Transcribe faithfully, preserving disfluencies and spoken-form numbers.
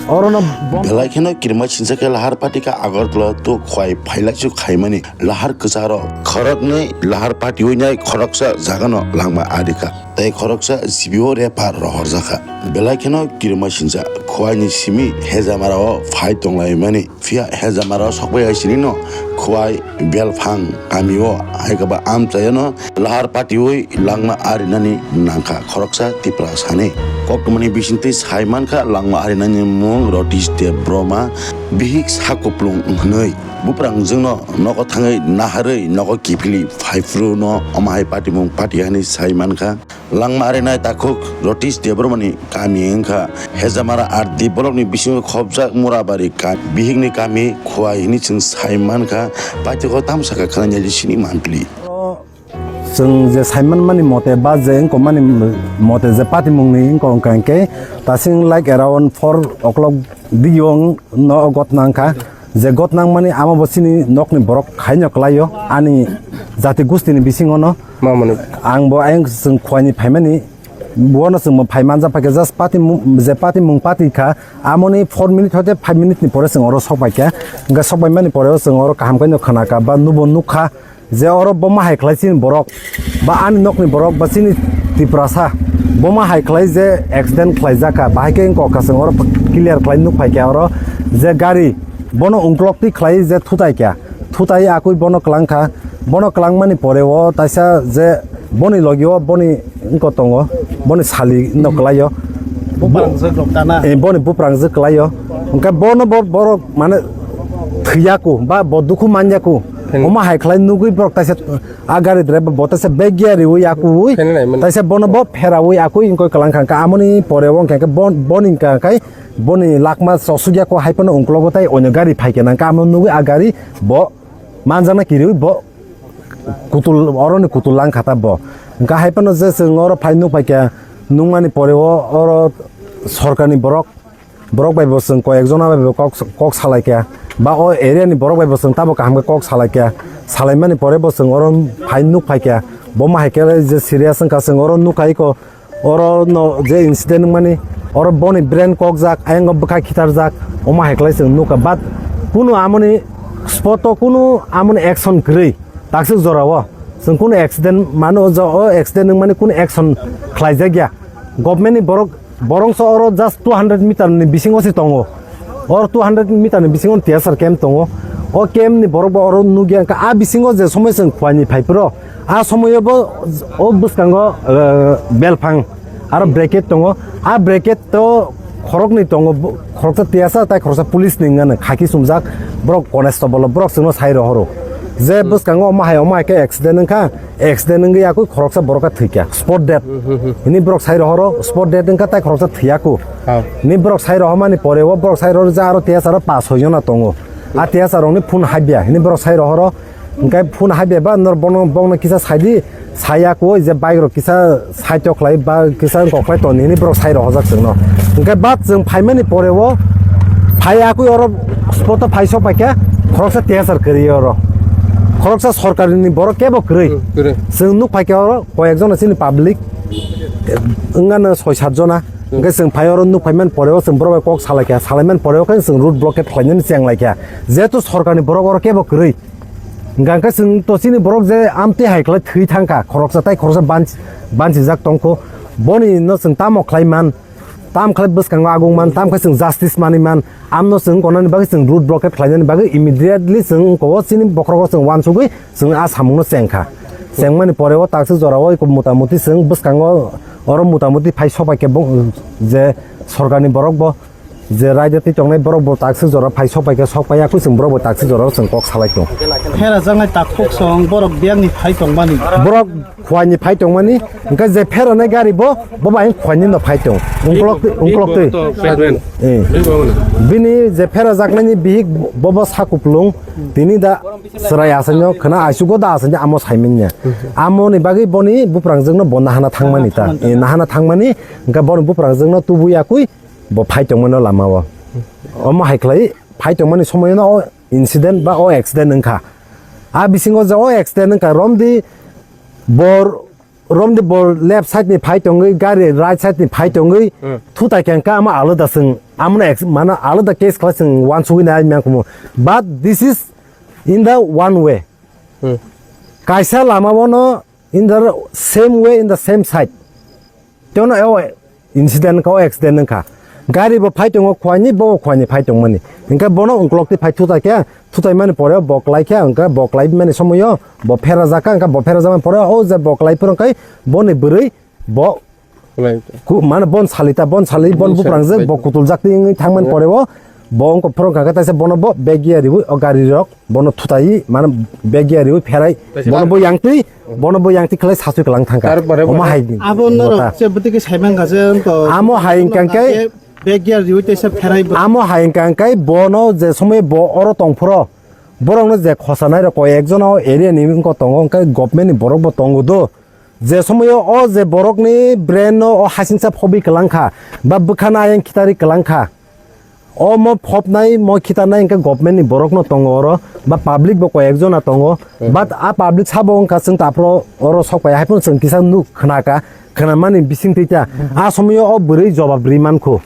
Orono bom- Belai kheno kirima sinsa khe lahar patika Agartala to khwai phailaisu khaimani lahar kwcharo khoroknwi lahar patiwi nai khoroksa jagano langma arikha tei khoroksa G B o repa rohorjakha. Belai kheno kirima sinsa khwaini simi hejamarao phai tonglaimani. Phiya hejamaro sokbai hai sinino khwai belphang kamio hai khe ba amchaiono lahar patiwi langma arinani nangkha khoroksa Tiprasani. Koktwmani bisingtwi sai mankha langma arinani mung Rotish Debbarma bihik sakuplung hwnwi. Buprangjwkno nogo thangwi naharwi nogo kiphilwi phaiphruno omo hai patimung pati hani sai mankha. Langma arinai takhuk Rotish Debbarmani kami wngkha Hejamara R D blockni bisingo khopjak Murabari ka-, bihikni kami Khwai hwnwi chwng sai mankha, paithago tamo sakha khwnanya sini manpili. Chwng je sai manmani mote ba je wngkokmani mote je patimungni wngkok wngkha hwnkhe, tasing like around four o'clock digio no gotna wngkha. Je gotna wngmani amo bo chini nokni borok khaino kwlaio ani jati gustini bisingono. Mamani. Ang bo ayang chwng Khwaini phaimani, bono chwng bo phai manja phaikha, just pati mung, je pati mung pati kha, amoni four minute hoite five minute ni pore chwng oro sok paikha. Hwnkhe sok paimani pore o chwng oro kaham khe no khwnakha ba nubo nukha je oro boma hai khlai chini borok ba ani nokni borok ba chini Tiprasa boma hai khlai je accident khlaijak kha, bahai khe wngkha chwng oro clear khlai nuk phaikha oro je gari bono ungklok twi khlai je thutai kha. Thutai akui bono kwlang kha. Bono kwlangmani pore o taisa je boni logi o boni wngko tongo, boni sali no kwlai o. Buprangjwk rok kana? Eh, boni buprangjwk kwlai o. Hwnkhe bono bo-, borok mane thwiyaku ba bo dukhu manyaku. Hmm. Omo hai khlai nugui borok taisa a gari driver bo taisa bag gear riui akuui. Khenai mani. Taisa bono bo pheraui akui wngkoi kwlang kha. Hwnkhe amoni pore o hwnkhe bon-, boni hwnkha khai boni lakma chosukya ko hai phano ungklogo tai onyo gari phaikhe nang khe amo nugui a gari bo manjakna kiriui bo kutul, oroni kutul lang kha ta bo. Hwnkha hai phano je chwng oro phai nuk paikha, nukmani pore o oro sorkarni borok, borok bai bo chwng koi ekjona bai bo kok, kok salaikha, ba o area ni borok bai bo chwng tamo kaham khe kok salaikha, salaimani pore bo chwng oro phai nuk phaikha, bo ma hai khe je serious wngkha chwng oro nukha iko. Oro no je incident wngmani, oro boni brain kokjak, ayang bwkha khitarjak, omo hai khlai chwng nukha. But kunu amoni spot o kunu amoni action kwrwi, takswk jora o chwng kunu accident mano, o accident wngmani kunu action khlaijakya. Government ni borok, borok so oro just two hundred meter ni bisingo se tongo. Oro two hundred meter ni bisingo T S R camp tongo. O camp ni borok bo oro nukya, wngkha a bisingo je somoi chwng Khwaini phai phuru, a somoio bo o bwskango, eh, belphang aro bracket tongo. A bracket to khoroknwi tongo, bo-, khoroksa T S R tai khoroksa police ni wngmano khaki chumjak, borok constable, borok chwngno sai rohoro je bwskango omo hai omo hai khe accident wngkha. Accident wngwi yakui khoroksa borok khe thwikha, spot dead. Hmm, hmm, hmm. Hini borok sai rohoro, spot dead wngkha tai khoroksa thwiyaku. Ah. Hini borok sai rohormani pore o borok sai rohor je aro T S R o pas soi jona tongo. A T S R rokni phone habya hini borok sai rohoro. Hwnkhe phone habya ba nor bono, bongno kisa saidi, sayaku je bike rok kisa side o khlai ba kisa wngkok khlai toni hini borok sai rohorjak chwngno. Hwnkhe bat chwng phaimani pore o phai yakui oro spot o phai sok paikha, khoroksa T S R kwrwi oro. Khoroksa sorkarni borok kebo kwrwi. Hmm, kwrwi. Chwng nuk paikha oro koyekjona chini public, eh, wngano soi sat jona. Hmm. Hwnkhe chwng phai oro nuk phaimani pore o chwng borok bai kok salaikha, salaimani pore o khe chwng road blockade khlainani chenglaikha. Jehetu sorkarni borok oro kebo kwrwi. Hwnkha khe chwng to chini borok je amtwi hai khlai thwi thangkha, khoroksa tai khoroksa banch-, banchijak tongkho. Boni no chwng tamo khlai man? Tam khlai bwskango agong man, tam khe chwng justice manwi man, amno chwng konani bagwi chwng road blockade khlainani bagwi immediately chwng wngkho chini bokhorogo chwng uansugwi chwng a samungno chengkha. Chengmani pore o takswk jorao eko mota moti chwng bwskango oro mota moti phai sopai khe bo-, je sorkarni borok bo je raida twi tongnai borok bo takswk jora phai sopai khe sok pai yakui chwng borok bo takswk jorao chwng kok salai tongo. Pherajaknai takhuk song borok biyangni phai tongmani. Borok Khwaini phai tongmani, hwnkhe je pheranai gari bo, bo bai Khwaini no phai tong. Ungkolok twi, ungkolok twi. Iko to president. Eh. Iko wala. Bini je pherajaknaini bihik bo, bo sakuplung, tini da chwrai asaino khwna aisugo da asaino amo saimanya. Amoni bagwi boni buprangjwkno bo nahana thangmani ta. Eh, nahana thangmani, hwnkhe boni buprangjwkno tubui yakui bo phai tongmano lamao. Omo hai khlai phai tongmani somoyono o incident ba o accident wngkha. A bisingo je o accident wngkha, romdi bor Romdi bo left side ni phai tongwi, gari right side ni phai tongwi, Hmm. thutai khe hwnkhe amo alada chwng, amo no ex-, mano alada case khlai chwng wansugwi nai mangkumu. But this is in the one way. Hmm. Kaisa lama bono in the same way, in the same side. Teno o incident wngkha, o accident wngkha. Gari bo phai tongo khuaini, bo khuaini phai tongmani. Hwnkhe bono ungkolok twi phai thutai khe, thutai mani pore bo klai khe, hwnkhe bo klai mani somoyo bo phera jakha, hwnkhe bo phera jakmani pore o je bo klai phuru hwnkhe boni bwrwi bo Right. ku-, mane bon salita, bon sali, bon Bon sali, buprang je right. bo kutul jak twi wngwi thangmani Yeah. pore o bo wngkha phuru hwnkha khe taisa bono bo bag gear riwi o gari rok bono thutai mane bag gear riwi pherai Taisa bono bo yang twi, bono bo yang twi khlai sasui klang thangkha. Tarpore Omo bono hai Abo mota. Norok je bwtwi khe saimang kha je wngkha. Amo hai hwnkha khe Bag gear riwi taisa pherai bo. Amo hai hwnkha khe bono je somoi bo oro tong phuru borokno je khosa nai rok koi ekjon o area ni wngkha tongo hwnkhe government ni borok bo tongo do. Je somoyo o je borokni brain no o hasingsa phobi kwlangkha, ba bwkhano ayang khitari kwlangkha. O mo phopnai, mo khitarnai hwnkhe government ni borokno tongo oro, ba public bo koi ekjona tongo. Hmm. But a public sabo wngkha chwng ta aphuru oro sok pai, haiphano chwng kisa nuk khnaka, khnamani bising twi ta. A somoyo o bwrwi jobab ri mankho.